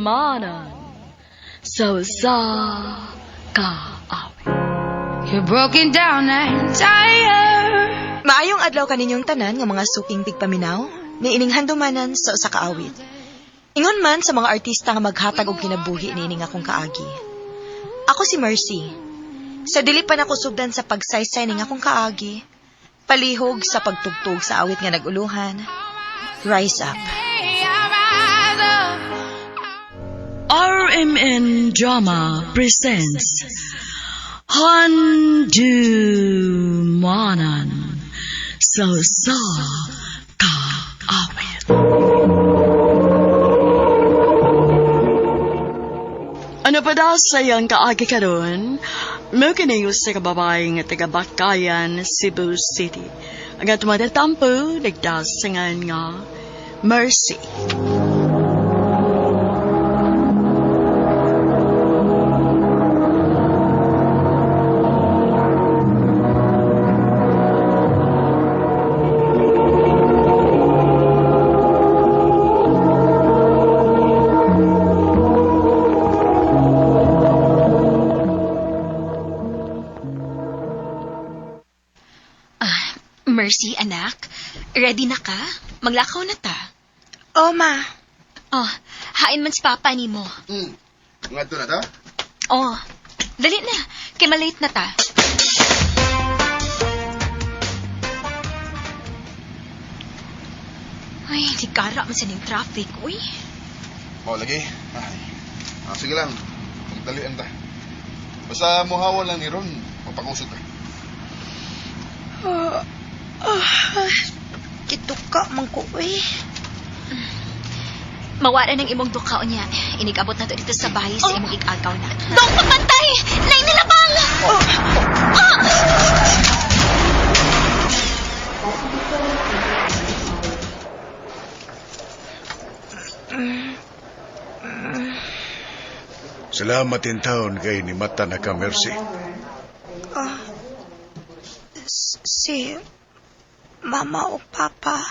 Handumanan sa usa ka awit. You're broken down and tired. Maayong adlaw kaninyong tanan nga mga suking tigpaminaw, niining handumanan sa usa ka awit. Ingon man sa mga artista nga maghatag og kinabuhi niining akong kaagi. Ako si Mercy. Sa dili pa nako sugdan sa pagsaysay ning akong kaagi, palihog sa pagtugtog sa awit nga nag-uluhan, Rise Up. RMN Drama presents Handumanan sa usa ka awit. Ano pa daw sa iyang kaagi karon? Mo kini sa kababae nga taga Bakayan, Cebu City. Ang atong mga tampo nagdasingan nga Mercy. Mercy, anak. Ready na ka? Maglakaw na ta. Oh, ma. Oh, hain man si Papa nimo. Ngadto na ta? Oh, dali na. Kay malate na ta. Ay, di kara man sa ning traffic, uy. Mao lagi. Ay. Ah, sige lang. Magdalian ta. Basta muhawan lang ni Ron, magpakusot ta. Kituka man ko, uy. Mawala ng imong dukaon niya. Inigabot na to dito sa bahay sa imong igagaw na. Dong, pagpantay! Nay nilabang! Oh! Salamat in taon kay ni mata na ka, Mercy. Si Mama o Papa.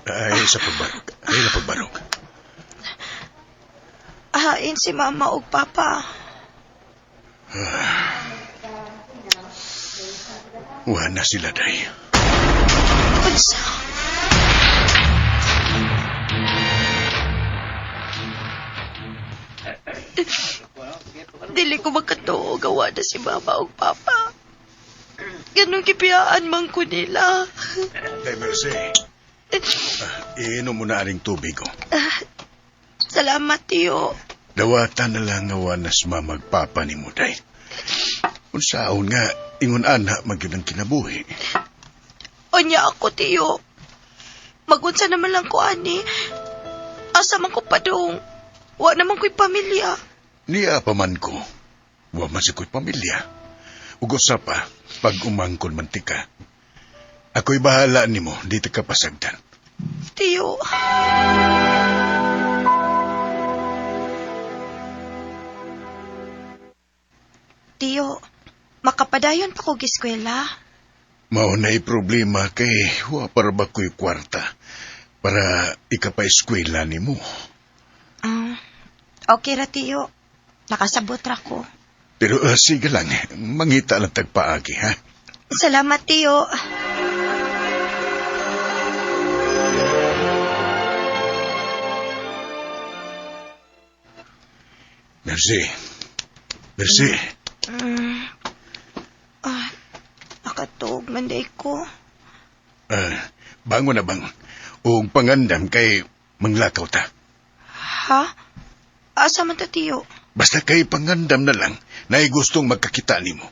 Ay, sa pagbarog. Ay, na pagbarog. Hain si Mama o Papa. Wa na sila, day. Unsa? Dili ko makatuo gawa na si Mama o Papa. Ganun kipiyaan man ko nila. Day, Mercy. Iinom mo na aning tubig, oh. Salamat, Tiyo. Dawatan na lang nga wa na si mama ug papa ni mo, day. Unsaon nga, ingon ana, magyud ang kinabuhi. Unya ako, Tiyo. Magunsa naman lang ko, ani. Asa man ko padung. Wa naman ko'y pamilya. Niya pa man ko. Wa man si ko'y pamilya. Ug usa pa, pag umangkon man tika. Ako'y bahala nimo, di ta ka pasagdan. Tiyo. Tiyo, makapadayon pa ko eskwela. Mao na'y problema kay wa para ba ko'y kwarta para ikapa-eskwela nimo. Okay ra, Tiyo. Nakasabot ra ko. Pero sige lang, mangita lang tagpaagi, ha? Salamat, Tiyo. Mercy. Mercy. Nakatuog man day ko. Bangon na bang? Og pangandam kay manglakaw ta. Ha? Asa man ta, Tiyo? Basta kay pangandam na lang, naay gustong magkakita nimo.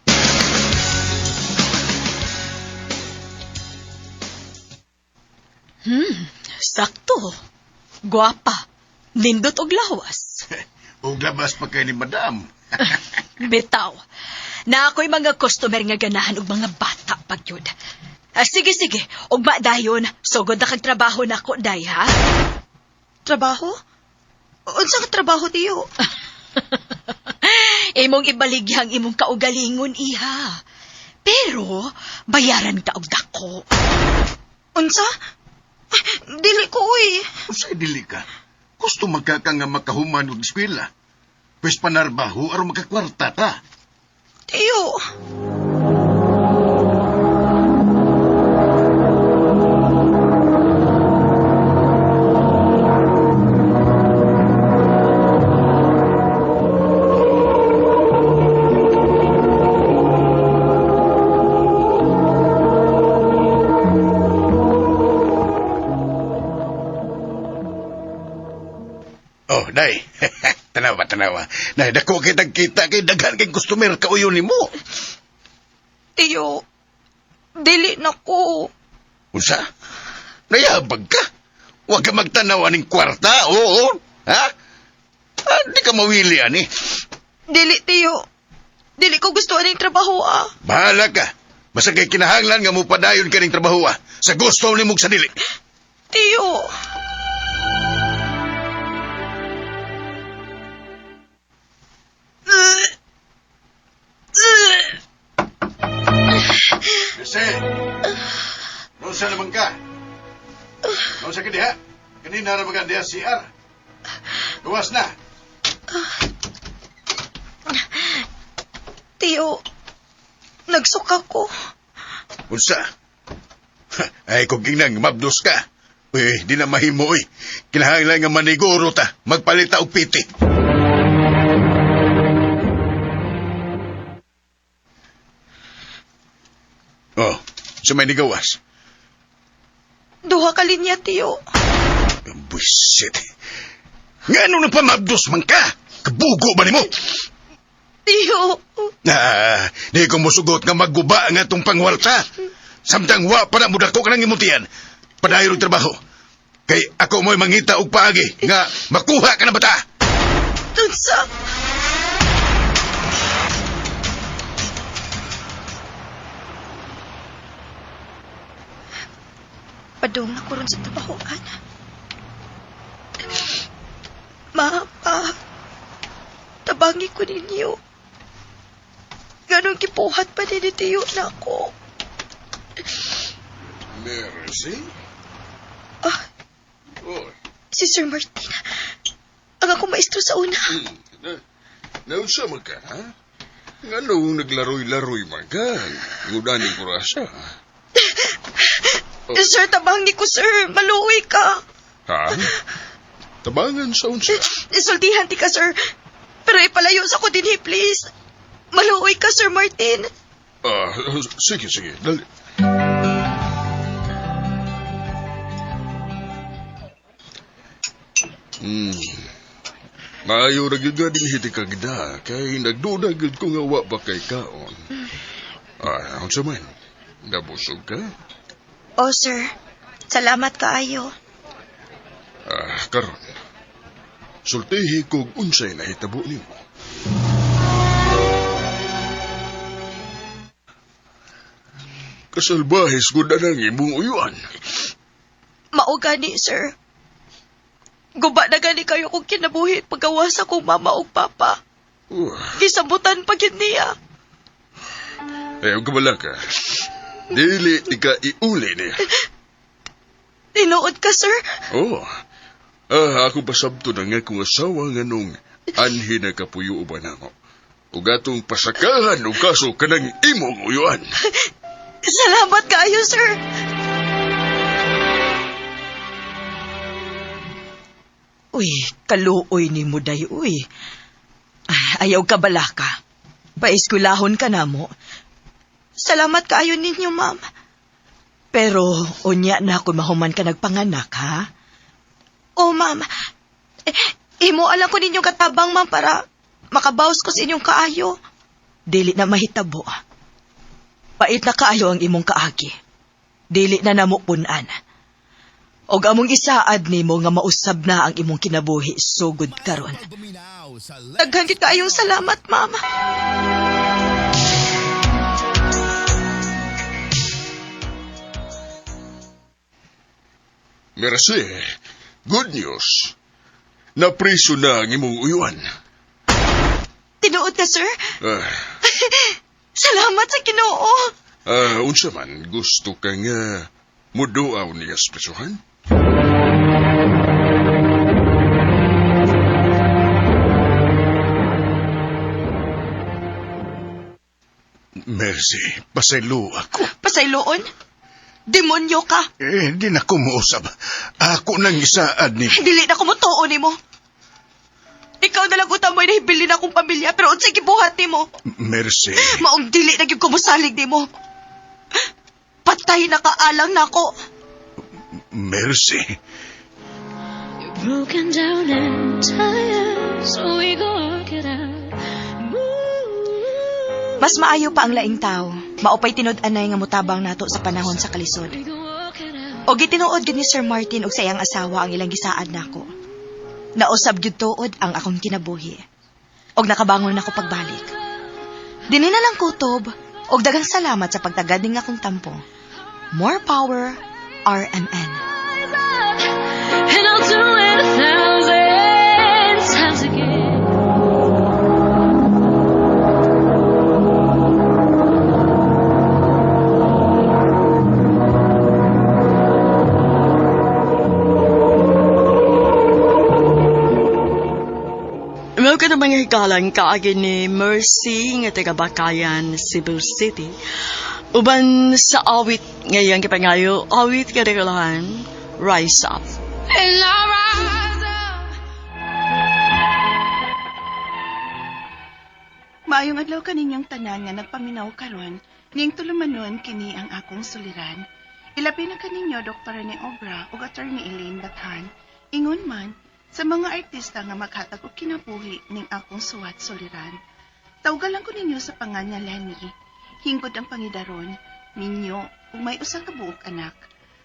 Sakto. Guwapa. Nindot og lawas. Og labas pa kay ni madam. Bitaw. Na ako'y mga customer nga ganahan og mga bata pagyud. Sige, sige. Ugma dayon. Sugod na kag trabaho nako, day, ha? Trabaho? Unsa ka trabaho, Tiyo? Imong ibaligyang imong kaugalingon, iha. Pero, bayaran ka og dako. Unsa? Ay, dili ko, uy. Unsay dili ka? Gusto magka ka nga makahuman og eskwela. Pwes panarbaho aron makakwarta ta. Tiyo. Oh, day. Tanawa, tanawa. Nay, dako kitang kita kay daghan kay customer kauyon nimo. Tiyo, dili na ko. Unsa? Nayabag ka? Huwag ka magtanaw aning kwarta, oo. Ha? Ah, di ka mawili ani. Dili, tiyo. Dili ko gusto aning trabaho, ah. Bahala ka. Basta kay kinahanglan nga mupadayon ka ning trabaho ah. Sa gusto nimo sa dili. Tiyo. Jose! Rosa naman ka. Rosa ka diha. Kanina na magan diha CR. Luwas na. Tiyo, nagsuka ko. Unsa? Ha, ay, kung ginang mabdos ka. Uy, di na mahimo, uy. Kinahanglan nga maniguro ta. Magpalita og piti. Oh, sa may nigawas. Duha ka linya, tiyo. Buisit. Nga ano nang pamabdos man ka? Kabugo ba nimo? Tiyo. Ah, di ko musugot nga magguba nga itong pangwarta. Samtang wa pa na mudako ka ng imutian. Padayon og trabaho. Kay ako mo'y mangita og paagi nga makuha ka na bata. Tunsa. Padung na ko ron sa trabahoan. Ma, pa, tabangi ko ninyo. Ganon kipuhat pa ni Tiyo na ako. Mercy? Ah, Oh, si Sir Martin. Ang ako maestro sa una. na, naunsa man ka, ha? Nga nung naglaroy-laroy man ka, ngudaning kurasa. Oh. Sir, tabangi ko, sir. Maluwi ka. Ha? Tabangan sa unsa? Isultihan ti ka, sir. Pero ipalayo sa ko dinhi, please. Maluoy ka, Sir Martin. Ah, sige, sige, dali. Hmm. Maayo ra gyud nga dinhi ti kagda kay nagduda gyud ko nga wa pa kay kaon. Ah, unsa man? Nabusog ka? Oh, sir. Salamat kaayo. Ah, karon. Sultihi kog unsay nahitabo nimo. Kasalbahis gud na ang imong uyuan. Mao gani, sir. Guba na gani kayo kung kinabuhi pagawas akong mama ug papa. Gisambutan pa gyud niya. Eh, huwag ka balaka. Dili tika iuli niya. Tinuod ka, sir. Oh. Ah, ako pasabto na nga kung asawa nga nung anhi na kapuyo ba namo. Ug atong pasakahan og kaso kanang imong uyuan. Salamat kaayo, sir. Uy, kaluoy ni mo day, uy. Ah, ayaw ka balaka. Paeskwelahon ka na mo. Salamat kaayo ninyo, ma'am. Pero, unya na kung mahuman ka nagpanganak, ha? Oh, ma'am. Eh, imo alam ko ninyong katabang, ma'am, para makabawas ko sa inyong kaayo. Dili na mahitabo. Pait na kaayo ang imong kaagi. Dili na namo punan. Og among isaad nimo nga mausab na ang imong kinabuhi sugod karon. Daghan gid kaayong salamat, ma'am. Merci. Good news. Napriso na ang imong uyuan. Tinuod ka, sir. Ah, Salamat sa Ginoo. ah, unsa man gusto ka nga muduaw niya sa prisuhan? Mercy, pasaylo ako. Pasayloon? Demonyo ka! Eh, di na ko muusab. Ako nang isaad ni... Dili na ko motuo nimo. Ikaw na lang utamoy na hibilin akong pamilya, pero unsay gibuhat nimo? Mercy. Maong dili na gyud ko mosalig nimo. Patay na kaalang nako. Mercy. You're broken down and tired, so we go work it out. Move. Mas maayo pa ang laing tao. Maupay tinud-anay nga motabang nato sa panahon sa kalisod. We go work it out. O gitinuod gyud ni Sir Martin og sa iyang asawa ang ilang gisaad nako. Nausab gyud tuod ang akong kinabuhi. Og nakabangon ako pagbalik. Dini na lang kutob og daghang salamat sa pagtagad ning akong tampo. More power, RMN. Rise up, and I'll do it 1,000 times again. Mao ka mga hikalang kaagi ni Mercy nga taga Bakayan, Cebu City. Uban sa awit ngayang kipangayo, awit kadagalahan, Rise Up. And I rise up. Maayong adlaw kaninyong tanan nga nagpaminaw karon, ning tulumanon kini ang akong suliran. Ilabi na kaninyo Dr. Rene Obra ug Attorney Elaine Bathan. Ingon man sa mga artista nga maghatag og kinabuhi ning akong suwat suliran. Tawgalan lang ko ninyo sa pangan nga Lenny. Hingod ang pangidaron, minyo ug may usa ka buok anak.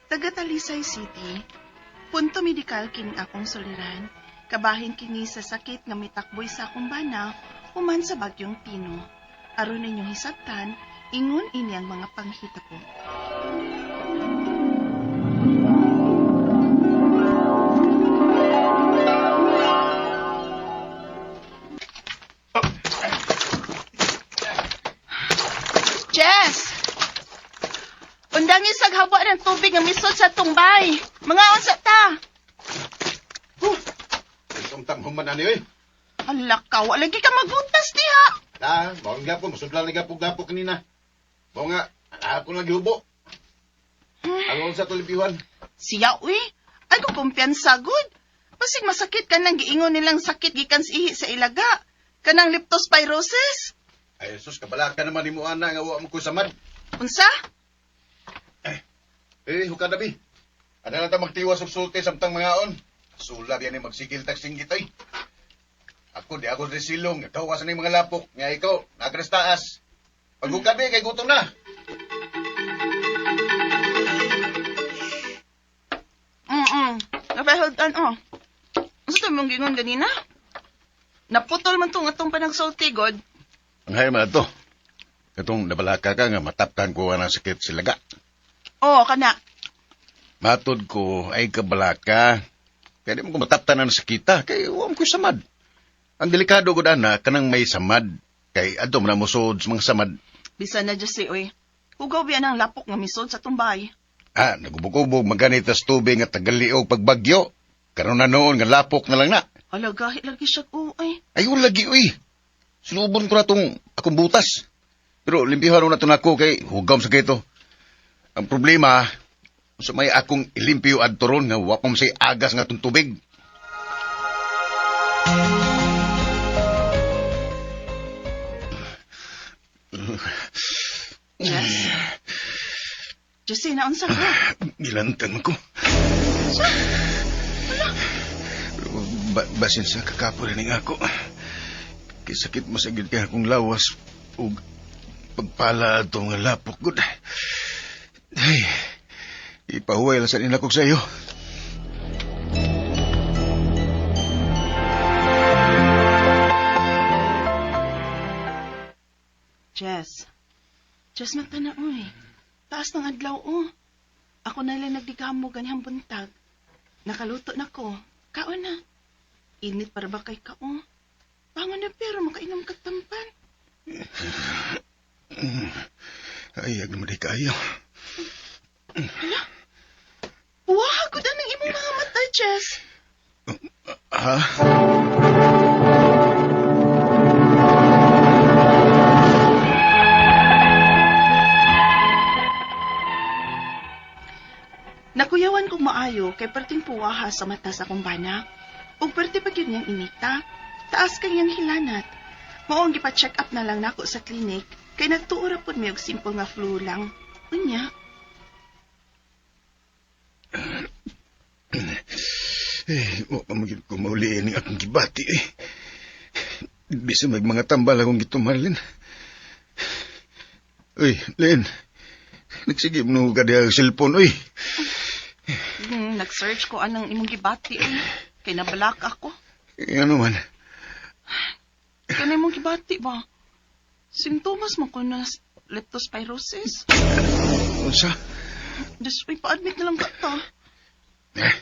Taga Talisay City. Punto medikal kining akong suliran. Kabahin kini sa sakit nga mitakboy sa akong bana human sa bagyong Tino. Aron ninyong hisabtan, ingon ini ang mga panghitabo. Jess! Undangi sa hawa ng tubig nga misod sa tungbay. Mga unsa ta? Itong tamhuman ani, oy. Hala ka, wala lagi ka magbuntas diha. Ah, mao nga po, masudlan ni gapog-gapog kanina. Mao nga, ako lang gihubo. Ano sa tulipiwan? Siya, uy. Ay, ko kumpiyansa, good. Basig masakit ka nang giingon nilang sakit gikan sa ihi sa ilaga. Kanang leptospirosis. Ay, sus, kabala ka naman ni mo, ana, nga wa mo ko samad. Unsa? Eh, hukad na, bi. Ano lang ta magtiwas og sulti samtang mangaon? Sula biyan ni magsigil tag singgit, oy. Ako, di ako silong. Ikaw, asa na yung mga lapok. Nga ikaw, nagres taas. Paghukad, bi, kay gutom na. Mm-mm. Napahod oh. Unsa to mong giingon ganina? Naputol man tong atong panagsulti, god. Ang hay man to. Katong nabalaka ka nga mataptan ko ang sakit silaga. Oo, kana. Matod ko ay kabalaka. Kaya di mo ko mataptan ang sakita. Kay wa mo ko samad. Ang delikado gud ana kanang may samad. Kay adto man na mosod sa mga samad. Bisan na Jesse, uy. Hugaw biya ng lapok nga misod sa tumbay. Ah, nagubog-ubog maganit tas tubig nga tagaliog pagbagyo. Karon na noon nga lapok na lang na. Hala, gahi lagi siya, uy. Ayun lagi uy. Sinubon ko na tong akong butas. Pero limpihan na to nako kay hugam sa kito. Ang problema, sa may akong ilimpyo adto ron nga wa pa man say agas nga atong tubig. Jess. Jesse, naunsa ka? Gilantang ko. Basin sa kakapo rin ang ako. Kay sakit masagid kay akong lawas ug pagpala ato nga lapok gud. Ay, ipahuway lang sa nila sa iyo. Jess. Jess, mata na, uy. Taas ng adlaw, oh. Ako na lang nagdigamo ganyang buntag. Nakaluto na ko. Kaon na. Init para ba kay kao? Bangon na pero makainom ka tampan. Ay, ag naman di kaayo. Wah, gud ang imong mga mata, Jess. Ha? ko kay perting puwaha sa mata sa akong bana. Ug perti pa gyud niyang inita. Taas kay niyang hilanat. Mao ang gipa-check up na lang nako sa clinic kay nagtuo ra pud mi og simple nga flu lang. Unya, Eh, wa pa magyud ko mauliin ang akong gibati eh. Bisa may mga tambal akong gitumalin. Uy, Len. Nagsige mo ka diha ang cellphone, uy. Nag-search ko anang imong gibati eh. Kay na-block ako. Eh, ano man? Kanay imong gibati ba? Simptomas mo ko na leptospirosis. Unsa? Diyos, uy, pa-admit na lang ka ta. Eh,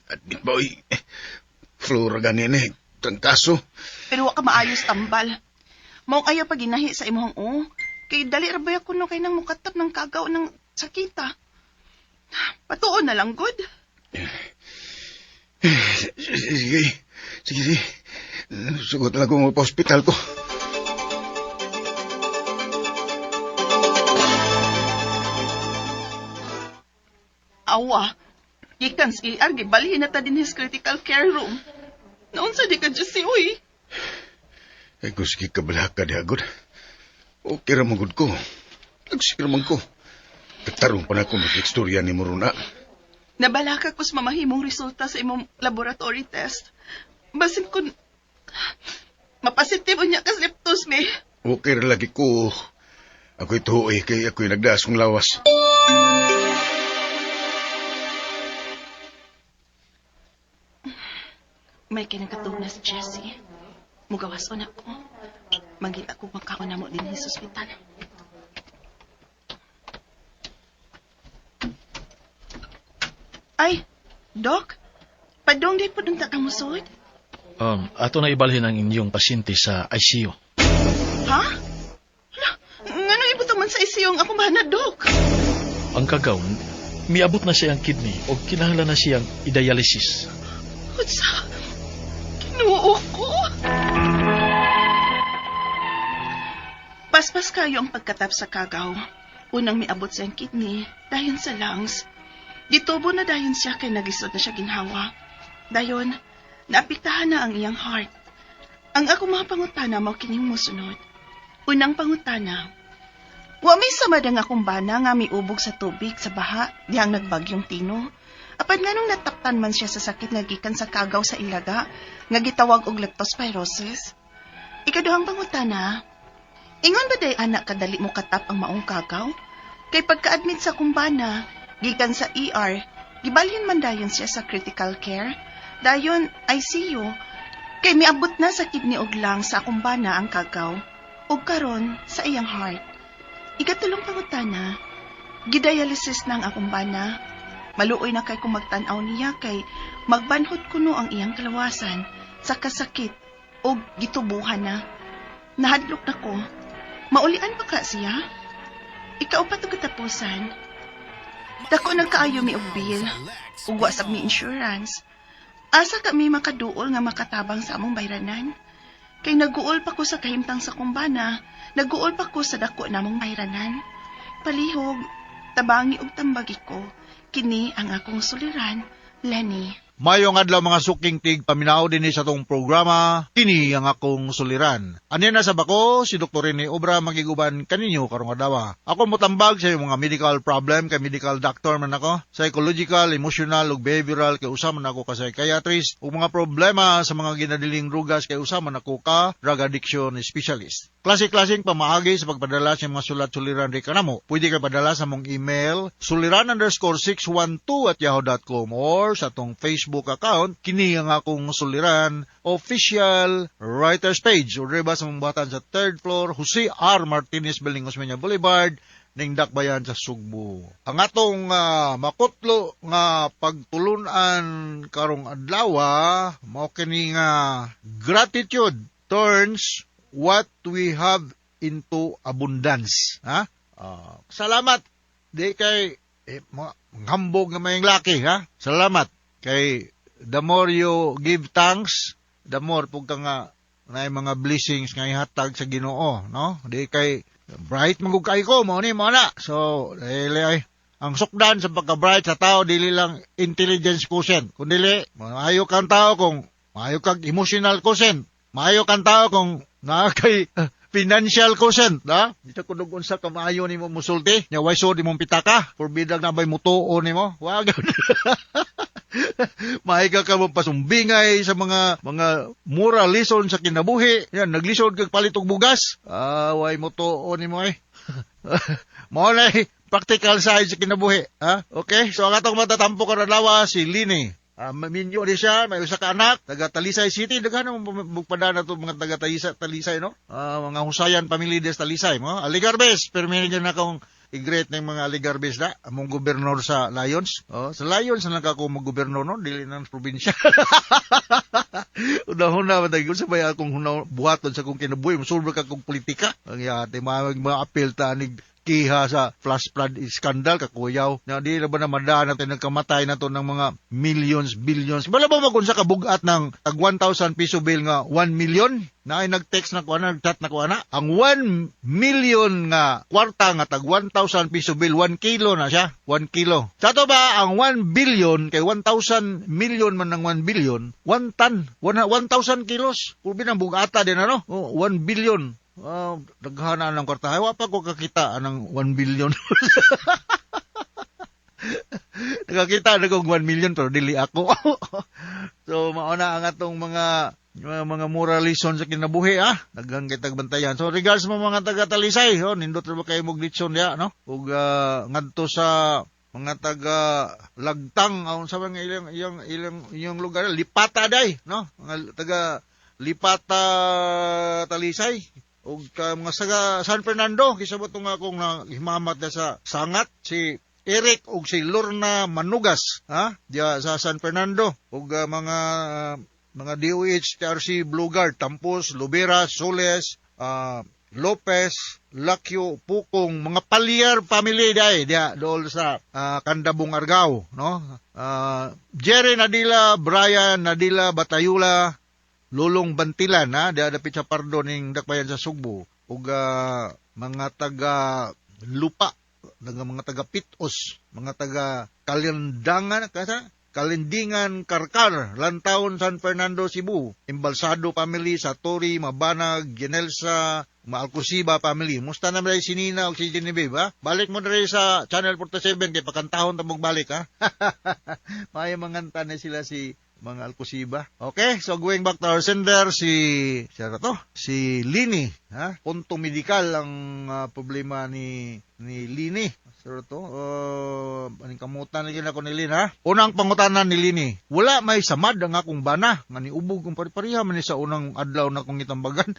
admit ba, uy? Eh, Flora ganin eh. Trangkaso. Pero wa ka maayos tambal. Mao ayaw pag ginahi sa imong o. Kay dali ra ba kuno kay nang mukatap ng kagaw ng sakita. Patuon na lang good. Sige, sige, sige. Sugot lang ko pa hospital ko. Awa. Gikan sa ER, gibalhin na ta din his critical care room. Naunsa di ka Jesse, uy. Ay, kung sige kabalaka di agad. Okay ra magud ko. Nagsige man ko. Katarong pa na ko mag-istorya ni Morona. Nabalaka ko sa mamahimong resulta sa imong laboratory test. Basin kun mapasitibo niya ka leptos, me. Okay ra lagi ko. Ako'y tuoy kay ako'y nagdaas kong lawas. May kinagkatug na si Jesse. Mugawas ko na ko. Mangita ko magkaon na mo din sa ospital. Ay, Doc. Padong di po dun ta kang musod? Ato na ibalhin ang inyong pasyente sa ICU. Ha? Hala, ngano ibutang man sa isiyong ako mahana, Doc? Ang kagaw, miabot na siya ang kidney o kinahanglan na siyang i-dialysis. Unsa? Kinuo ko. Paspas kayo ang pagkatap sa kagaw. Unang miabot sa iyang kidney, dayon sa lungs. Gitubo na dayon siya kay nagisod na siya ginhawa. Dayon, naapektahan na ang iyang heart. Ang ako mga pangutana mao kining mosunod. Unang pangutana, wa may samad ang akong bana nga miubog sa tubig sa baha dihang nagbagyong Tino. Apan nganong nataptan man siya sa sakit nga gikan sa kagaw sa ilaga nga gitawag og leptospirosis. Ikaduhang pangutana, ingon ba day anak kadali mo katap ang maong kagaw? Kay pagka-admit sa kumbana, gikan sa ER, gibalhin man dayon siya sa critical care, dayon ICU, kay miabot na sa kidney og lang sa kumbana ang kagaw, ug karon sa iyang heart. Ikatulong pangutana, gidialysis na ang akong bana. Maluoy na kay kung magtan-aw niya kay magbanhod kuno ang iyang kalawasan sa kasakit o gitubuhan na. Nahadlok na ko. Maulian pa ka siya? Ikaw pa to katapusan. Dako nagkaayo mi og bill. Ug wa sab mi insurance. Asa kami makaduol nga makatabang sa among bayranan? Kay naguol pa ko sa kahimtang sa kumbana, naguol pa ko sa dako namong bayranan. Palihog, tabangi og tambagi ko, kini ang akong suliran, Lenny. Mayong adlaw mga suking tig paminaw dinhi sa atong programa kini ang akong suliran. Anya na sa bako si Dr. Rene Obra magiguban kaninyo karong adlaw. Ako motambag sa iyong mga medical problem kay medical doctor man ako, psychological, emotional ug behavioral kay usa man ako ka psychiatrist ug mga problema sa mga ginadiling drugas kay usa man ako ka drug addiction specialist. Klase-klaseng pamaagi sa pagpadala sa mga sulat suliran ri kanamo. Pwede ka padala sa mong email suliran_612@yahoo.com or sa atong Facebook account kini ang akong suliran official writers page o ba sa mong buhatan sa third floor Jose R. Martinez Building, Osmeña Boulevard, ning Dakbayan sa Sugbo. Ang atong makutlo nga pagtulunan karong adlaw mao kini nga gratitude turns what we have into abundance. Ha? Salamat. Di kay mga hambog nga mayang laki, ha? Salamat. Kay the more you give thanks, the more pug ka nga naay mga blessings nga ihatag sa Ginoo, no? Di kay bright man gud kay ko, mao ni mao na. So, dili ay Ang sukdan sa pagka-bright sa tao dili lang intelligence quotient, kundi maayo kang tao kung maayo kag emotional quotient, maayo kang tao kung naa kay financial quotient, ha? Di sa kunog unsa ka maayo nimo musulti, nya way sud imong pitaka, forbidang na bay mutuo nimo. Wag. Maayo ka mo pasumbingay sa mga moral lesson sa kinabuhi. Yan, naglisod kag palit og bugas. Ah, way mutuo nimo eh. Mao na practical side sa kinabuhi. Ha? Okay? So ang atong matatampo karon adlaw si Lini. Minyo ni siya, may usa ka anak, taga Talisay City, daghan naman mugpada na to mga taga Talisay, Talisay no? Mga Husayan family des Talisay, mo. Aligarbes, pero may na akong i-greet ng mga Aligarbes na, among gobernador sa Lions. Oh, sa Lions na lang ako mag-gobernador no, dili na sa probinsya. Una-una, matag sa bay akong hunaw, buhaton sa akong kinabuhi, musulbra ka kong politika. Ang yate, mga mga apel ta anig kiha sa flash flood scandal kakuyaw na di na ba na madaan natin nagkamatay na to ng mga millions, billions. Wala ba magun sa kabugat ng tag 1,000 piso bill nga 1 million? Na ay nag-text na ko ana, nag-chat na ko ana. Ang 1 million nga kwarta nga tag 1,000 piso bill, 1 kilo na siya. 1 kilo. Sa to ba, ang 1 billion kay 1,000 million man ng 1 billion, 1 ton, 1,000 kilos. Pulbi ng bugata din ano? Oh, 1 billion. Daghana ng kwarta. Ay, wa pa ko kakita ng 1 billion. Nakakita na kong 1 million pero dili ako. So mauna ang atong mga moral lesson sa kinabuhi ah. Daghang kitag bantayan. So regards mo mga taga Talisay, oh, nindot ra ba kayo mo litson diya, no? Ug ngadto sa mga taga Lagtang, sa mga ilang iyang ilang iyang lugar, Lipata day, no? Mga taga Lipata Talisay ug ka mga saga San Fernando, kisabot nga akong nahimamat na sa sangat si Eric ug si Lorna Manugas, ha, diya sa San Fernando, ug mga DOH TRC Blue Guard Tampos, Lubera, Soles, Lopez, Lakyo, Pukong, mga Palier family day diya dool sa Kandabong Argao, no? Jerry Nadila, Brian Nadila Batayula, Lulong Bantilan, ha, diya dapit sa Pardo ning Dakbayan sa Sugbo, ug mga taga Lupa, mga taga Pitos, mga taga Kalindangan, kasa Kalindingan Karkar, Lantaon, San Fernando, Cebu, Embalsado family, Satori, Mabanag, Genelsa, Maalcosiba family. Musta na si Nina o si Genevieve, ha? Balik mo na rin sa Channel 47 kay pakantahon ta balik, ha? May manganta na sila si mga Alcosiba. Okay, so going back to our sender, si to? Si Lini, ha? Punto medikal ang problema ni Lini. Sir to, aning kamutan ni ako ni Lini, ha? Unang pangutana ni Lini, wala may samad ang akong bana, nga niubog kong pari-pariha man ni sa unang adlaw na akong itambagan.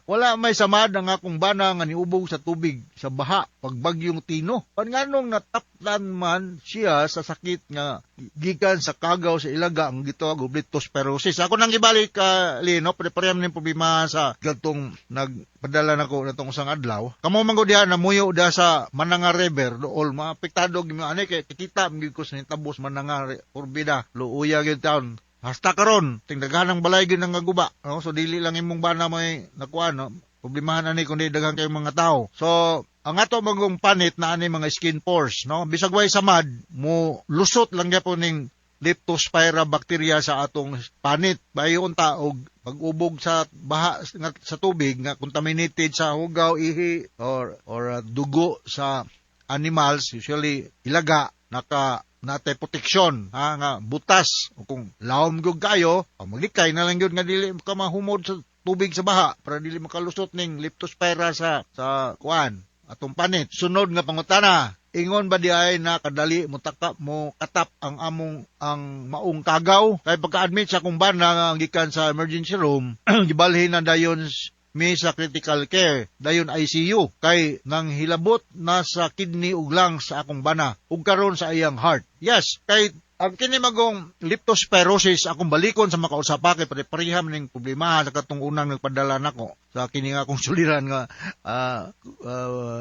Wala may samad ang akong bana nga niubog sa tubig, sa baha, pagbagyong Tino. Panganong nataplan man siya sa sakit nga gikan sa kagaw sa ilaga ang gitawag og leptospirosis. Ako nang ibalik Lino, pare-pareha man ning problema sa gatong nagpadala nako natong usang adlaw. Kamo man gud diha namuyo diha sa Mananga River, dool maapektado gyud ani kay kikita gyud ko sa nitabos Mananga Orbida, luuya gyud taon. Hasta karon tingdaghan ang balay gyud ang guba, no? So dili lang imong bana may nakuan, no? Problemahan ani kundi daghan kayong mga tao. So ang ato magong panit na ani mga skin pores, no? Bisag way samad, mo lusot lang gyapon ning Leptospira bacteria sa atong panit. Bayon ta og pag-ubog sa baha sa tubig nga contaminated sa hugaw, ihi or dugo sa animals, usually ilaga, naka natay proteksyon, ha, nga butas. O kung lawom gyud kayo, maglikay na lang gyud nga dili ka mahumod sa tubig sa baha para dili makalusot ning Leptospira sa kuan atong panit. Sunod nga pangutana, ingon ba di ay na kadali mo takap mo katap ang among ang maong kagaw? Kay pagka-admit sa akong bana nga gikan sa emergency room, gibalhin na dayon mi sa critical care, dayon ICU, kay nang hilabot na sa kidney ug lungs sa akong bana ug karon sa iyang heart. Yes, kay ang kini magong leptospirosis akong balikon sa makausapa kay pare-pareha man ning problema sa katong unang nagpadala nako. Sa kini nga akong suliran nga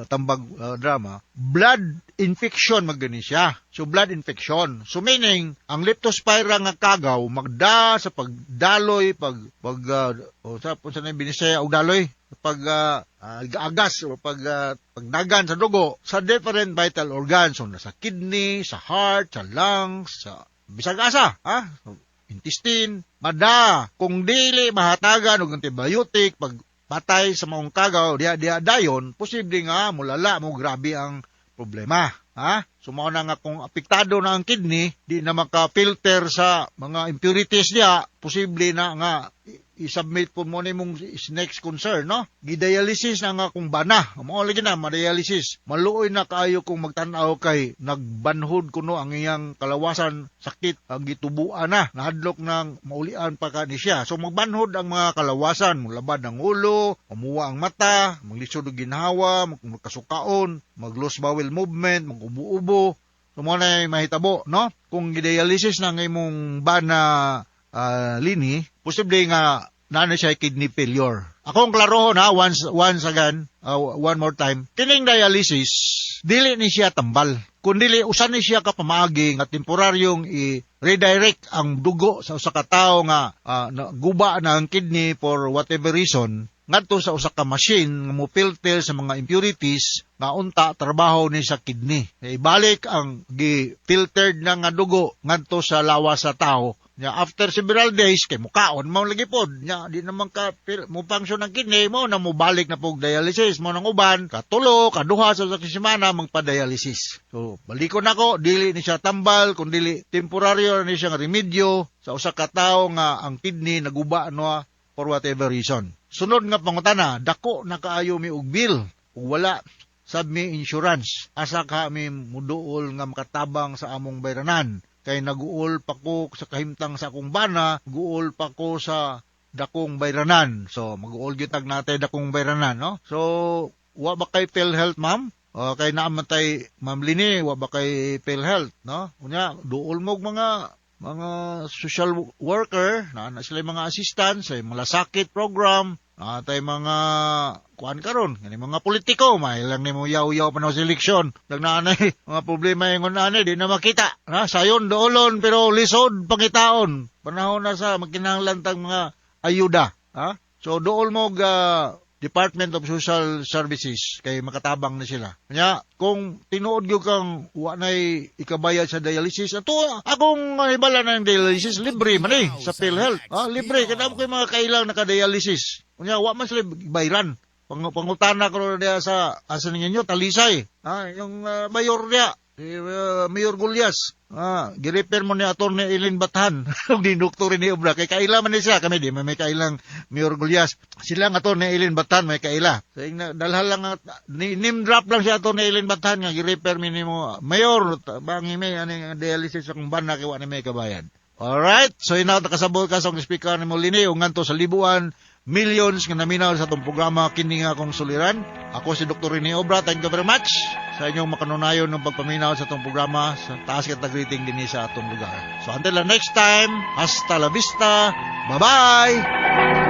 tambag drama, blood infection magani siya. So blood infection. So meaning, ang Leptospira nga kagaw magda sa pagdaloy, pag pag o sa unsa na yung Binisaya og daloy, pag agas o pag pagdagan sa dugo sa different vital organs, so sa kidney, sa heart, sa lungs, sa bisag asa, ha? Intestine, mada kung dili mahatagan og antibiotic pag patay sa maong kagaw diha diha dayon, posible nga mulala mo, grabe ang problema, ha? So mao na nga kung apektado na ang kidney, di na maka-filter sa mga impurities diha, posible na nga i-submit po mo nimong next concern, no? Gidialysis na nga kung bana. Mao lagi na ma-dialysis. Maluoy na kaayo kung magtan-aw kay nagbanhod kuno ang iyang kalawasan, sakit ang gitubuan na. Nahadlok nang maulian pa ka ni siya. So magbanhod ang mga kalawasan, mulabad ang ulo, mamuwa ang mata, maglisod og ginhawa, magkasukaon, mag-loose bowel movement, mag-ubo-ubo. So mo na mahitabo, no? Kung gidialysis na ang imong bana, Lini, posible nga naa na siya kidney failure. Akong klarohon ha, once once again, one more time. Kining dialysis, dili ni siya tambal. Kun dili usa ni siya ka pamaagi nga temporaryong i-redirect ang dugo sa usa ka tawo nga guba na ang kidney for whatever reason ngadto sa usa ka machine nga mo filter sa mga impurities nga unta trabaho ni sa kidney. Ibalik ang gi-filtered na nga dugo ngadto sa lawas sa tao. Nya after several days kay mukaon mo lagi pod. Nya di naman ka mo function ang kidney mo na mobalik na pog dialysis mo nang uban katulo kaduha sa usa ka semana magpa-dialysis. So balikon nako, dili ni siya tambal kun dili temporaryo ni siya nga remedyo sa usa ka tawo nga ang kidney naguba no for whatever reason. Sunod nga pangutana, dako na kaayo mi og bill ug wala sab mi insurance. Asa ka mi muduol nga makatabang sa among bayranan? Kay naguol pa ko sa kahimtang sa akong bana, guol pa ko sa dakong bayranan. So maguol gyud tag natay dakong bayranan, no? So wa ba kay PhilHealth, ma'am? O, kay naa man tay Ma'am Lini, wa ba kay PhilHealth, no? Unya duol mo og mga social worker, na sila mga assistant sa malasakit program, na tay mga kuan karon, ngani mga politiko, may lang nimo yaw-yaw pa na sa eleksyon. Dag naa nay mga problema ingon ani di na makita. Na sayon doolon pero lisod pangitaon. Panahon na sa magkinahanglan tag mga ayuda, ha? So dool mo og Department of Social Services kay makatabang na sila. Nya, kung tinuod gyud kang wa nay ikabayad sa dialysis, ato akong hibala na ng dialysis libre man eh sa PhilHealth. Ah, libre kada mo kay mga kailang naka-dialysis. Unya wa man sila bayran. Pangutana ko diya sa asa ninyo Talisay. Ah, yung mayor diya, si Mayor Gullas. Ah, gi-refer mo ni Atty. Eileen Bathan ug ni Dr. ni Obra kay kaila man ni siya, kami di man may kailang Mayor Gullas. Sila nga Atty. Eileen Bathan may kaila. So ing dalhan lang ni name drop lang si Atty. Eileen Bathan nga gi-refer mi nimo Mayor bangi mi ani dialysis akong bana kay wa ni may kabayad. Alright, so inaw kasabot ka sa speaker ni Molini ug ngadto sa libuan millions nga naminaw sa atong programa kini nga akong suliran. Ako si Dr. Rene Obra. Thank you very much sa inyong makanunayon ng pagpaminaw sa atong programa sa taas kita greeting dinhi sa atong lugar. So until the next time, hasta la vista. Bye-bye!